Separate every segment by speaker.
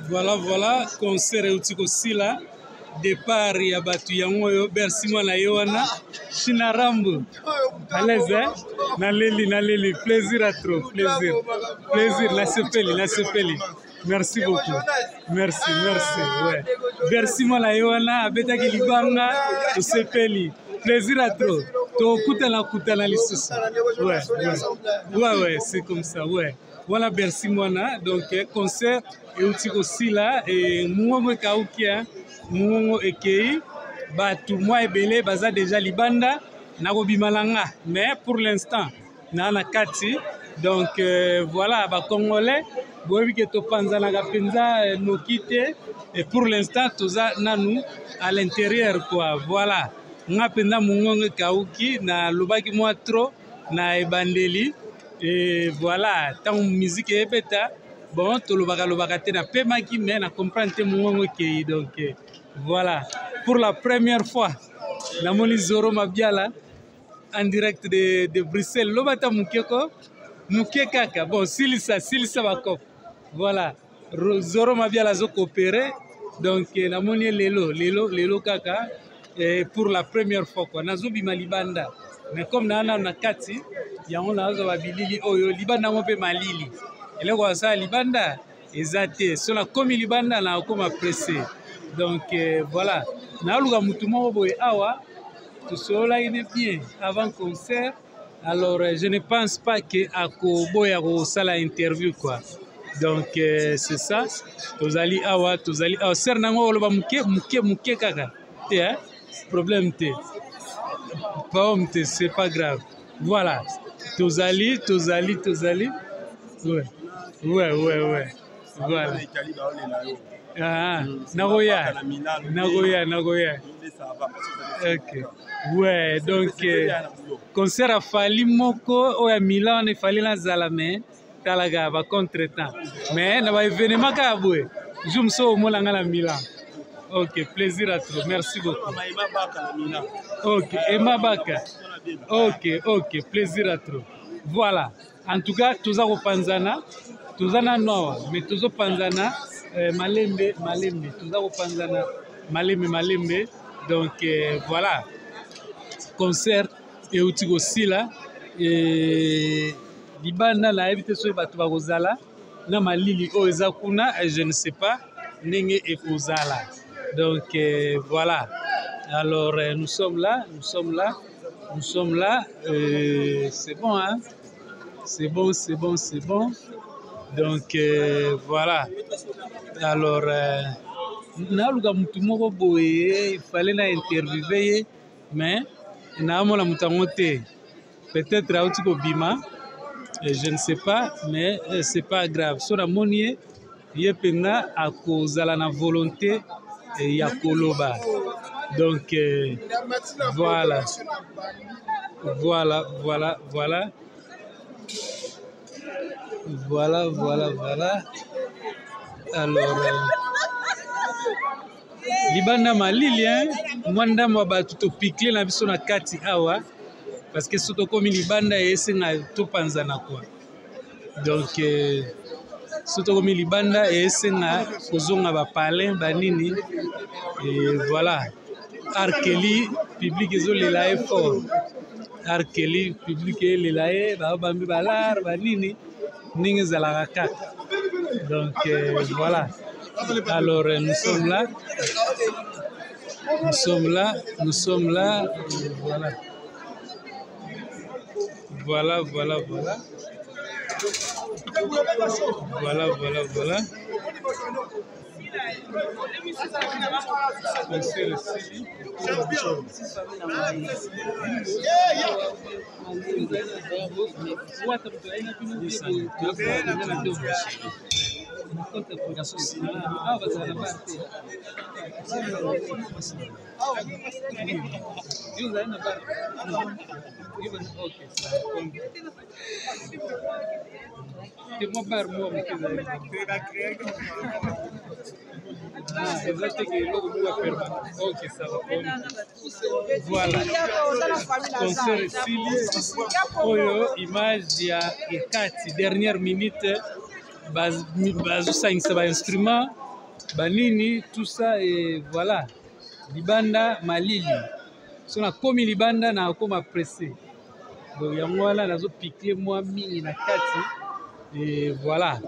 Speaker 1: Voilà, voilà, concert euti kosila. Départ ya bato yango oyo Bercy mwana ye wana China Rambo. À l'aise hein? Naleli, naleli, plaisir à trop, plaisir. Plaisir, nasepeli, nasepeli. Merci beaucoup. Merci, merci. Ouais. Bercy mwana ye wana abetaki libanga, tosepeli. Plaisir à trop. Tokutana kutana lisusu. Ouais, ouais. Ouais, ouais, c'est comme ça, ouais. Voilà Bercy mwana, donc eh, concert euti kosila e mongongo ekauki mongongo ekei bato mwa ebele baza deja libanda nakobima na nga mais pour l'instant naa na kati donc euh, voilà bacongolais boyebi ke topanzanaka mpenza euh, noki te et pour l'instant toza nanu à l'intérieur quoi voilà nga mpenza mongongo ekauki nalobaki mwa trop na ebandeli et voilà ntango miziki ebeta bon tolobaka lobaka te napemaki mais na comprendre te mongongo ekei donc euh, voilà pour la première fois namoni zoro mabiala en direct de, de bruxelles loba ata moke ko moke kaka bon silisa silisa bakope voilà zoro mabiala azocoopere donc eh, namoni ye lelo lelo lelo kaka eh, pour la première fois quoi nazobima libanda mais comme naa nano na kati yango nazwa babilili oyo libanda yango mpe malili eloko asala libanda eza te so nakomi libanda nakokoma presse donc eh, voilà naluka motu moko boye awa tosololaki ne bien avant concert alors euh, je ne pense pas que akoboya kosala interview quoi donc euh, c'est ça tozali awa tozali awa ser nango oloba moke moke moke kaka te hein? problème te problème te c'est pas grave voilà tozali tozali tozali ouais ouais ouais ouais voilà ah, nakoya nakoya nakoya ok ouais donc euh, concert afali moko oyo ya milan wana efali nazala mais talaka ba contretemps mais na ba événement kaka boye jour mosusu omona nga na milan ok plaisir à trop merci beaucoup ok emma baka ok ok plaisir à trop voilà en tout cas toza kopanzana toza nano awa mais tozopanzana eh, malembe malembe toza kopanzana malembe malembe donc eh, voilà concert euti kosila eh, libanda nayebi te soki bato bakozala na malili oyo eza kuna eh, je ne sais pas ndenge ekozala donc eh, voilà alors eh, nous sommes là nous sommes là nous sommes là euh, c'est bon hein c'est bon c'est bon c'est bon donc euh, voilà alors euh, naluka motu moko boye il fallait na interviewe ye mais naamona moto yango te peut-être auti kobima je ne sais pas mais euh, c'est pas grave so namoni ye ye mpenza akozala na volonté eh, ya koloba donc euh, voilà voilà voilà voilà voilà voilà voilà alors euh, libanda malili hein? mwa ndambo ya bato topikle na biso na kati awa parce que soki tokomi libanda esenga topanzana kua donc euh, soki tokomi libanda esenga kozonga bapalin banini et voilà arkeli public ezolela ye fort arkeli public elela ye babambi balar banini ndenge ezalaka kaka donc euh, voilà alors euh, nous sommes là nous sommes là nous sommes là voilà Voilà, voilà, voilà. Voilà, voilà, voilà. Concert esili. Eza te ke eloko moko ya permanent ok ça va voilà concert esili oyo image ya ekati dernière minute. Bazosangisa ba instrument banini, tout ça, et voilà. Libanda malili, so nakomi libanda nakoma pressé, donc yango wana nazopikle mwa mingi na kati, et voilà.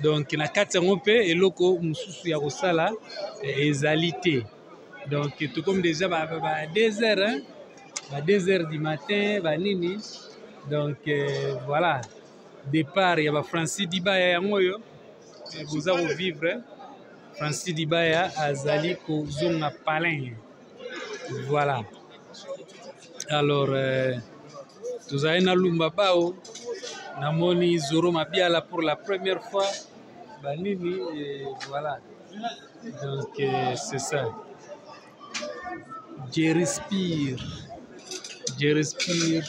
Speaker 1: Donc na kati yango mpe eloko mosusu ya kosala ezali te. Donc tokomi déjà ba 2 heures, hein? Ba 2 heures du matin banini. Donc voilà, départ ya ba Francis Dibaya yango oyo boza kovivre. Francis Dibaya azali kozonga palin. Voilà. Alors tozali na Lumba Bao, namoni Zoro Mabiala pour la première fois banini, et voilà. Donc c'est ça. Je respire, je respire.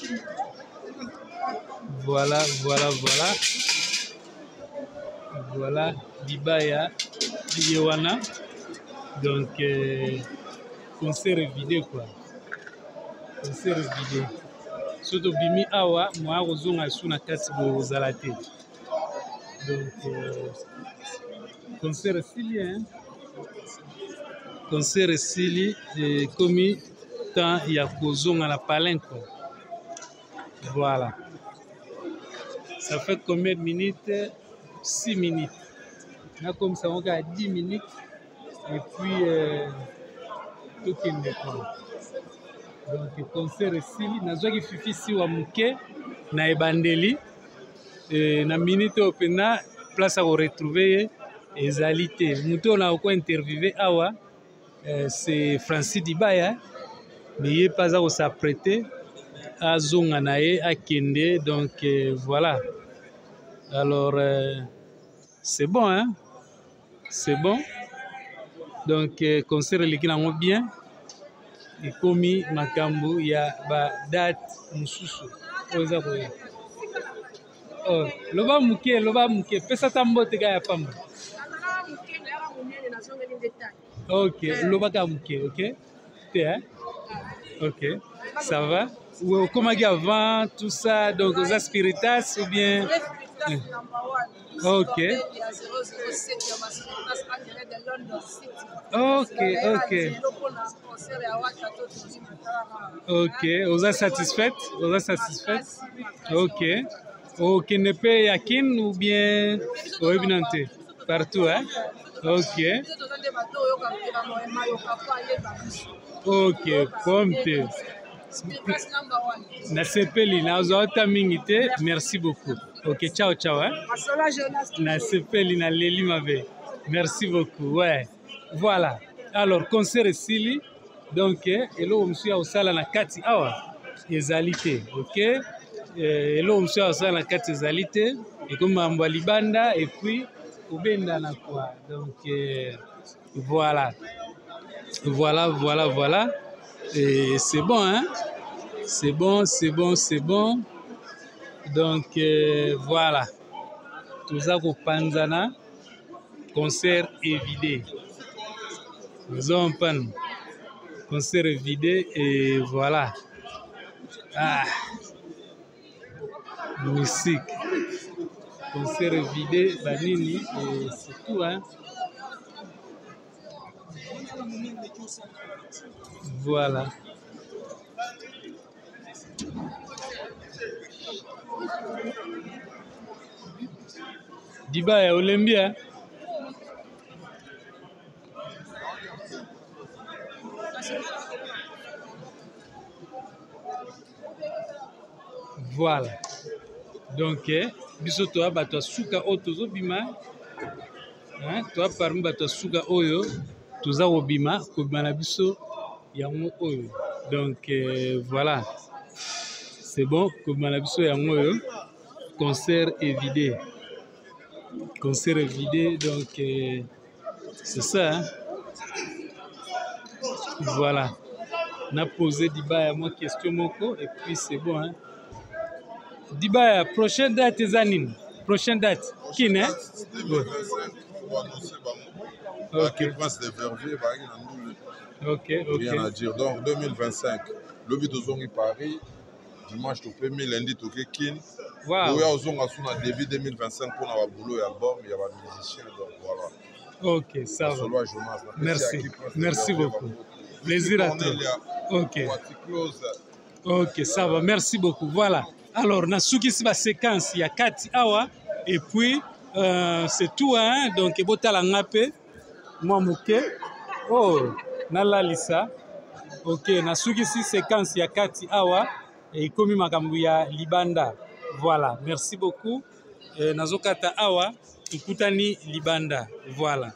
Speaker 1: Voilà, voilà, voilà. Voilà, Dibaya, ye wana. Donc, concert vidé quoi. Concert vidé. Soki tobimi awa, moya kozonga su na kati bozala te. Donc, concert esili, hein? Concert esili, ekomi temps ya kozonga na palin quoi. Voilà. Ça fait combien de minutes? 6 minutes. Nakomisa yango kaka 10 minutes et puis tokende quoi. Donc concert esili, nazwaki Fifi Siwa moke na ebandeli, na minute oyo mpenza place ya koretrouve ye ezali te. Moto oyo nakoki interviewe awa, c'est Francis Dibaya, mais ye mpe aza kos'apprêter azonga na ye akende. Donc voilà. Alors c'est bon, hein? C'est bon. Donc concert eleki nango bien, ekomi makambo ya badate mosusu oyo eza koya. Oh, loba moke, loba moke, pesa ta mbote kaka ya pamba. Ok, loba kaka moke, ok te, hein? Ok, ça va. Okomaki avant tout ça, donc oza spiritas ou bien? Ok, oza satisfaite? Oza satisfaite? Ok, okende mpe ya Kin ou bien oyebi nanu te? Partout, hein? Ok, comme te nasepeli, nazwa ata mingi te. Merci beaucoup. Ok, ciao ciao, hein? Nasepeli, naleli mabe. Merci beaucoup. Ouais, voilà. Alors concert esili, donc eloko mosusu ya kosala na kati awa ezali te. Ok, eloko mosusu ya kosala na kati ezali te, ekomi makambo ya libanda et puis kobendana quoi. Donc voilà, voilà, voilà, voilà. Et c'est bon, hein? C'est bon, c'est bon, c'est bon. Donc voilà, toza kopanzana, concert évidé, ozompana, concert vidé, et voilà. Ah, musique, concert vidé banini, et c'est tout, hein? Voilà. Dibaya olembi, hein? Voilà. Donc biso toya bato ya suka oyo tozobima, hein? Toya parmi bato ya suka oyo toza kobima, kobima na biso yango oyo. Donc voilà, c'est bon, kobima na biso yango oyo. Concert est vidé, concert est vidé. Donc c'est ça, hein? Voilà, na posé Dibaya moi question moko et puis c'est bon, hein? Dibaya, prochaine date eza nini? Prochaine date Kin, hein?
Speaker 2: Ok. Prince de Verviers,
Speaker 1: ok.
Speaker 2: Rien à dire. Donc 2025, lobi tozongi Paris. Dimanche topemi, lundi toke Kin.
Speaker 1: Wow.
Speaker 2: Oya ozonga su na début 2025 mpona baboulot ya album ya bamusicien, donc voilà.
Speaker 1: Ok, ça va.
Speaker 2: Solo ya Jonas.
Speaker 1: Merci. Merci beaucoup. Plaisir à toi. Ok. Ok, ça va. Merci beaucoup. Voilà. Alors, nasukisi ba séquence ya kati awa et puis c'est tout, hein. Donc botala nga pe mwa moke. Oh, nalalisa. Ok, nasukisi séquence ya kati awa ekomi makambo ya libanda. Voilà, merci beaucoup. Nazokata awa, tukutani libanda. Voilà.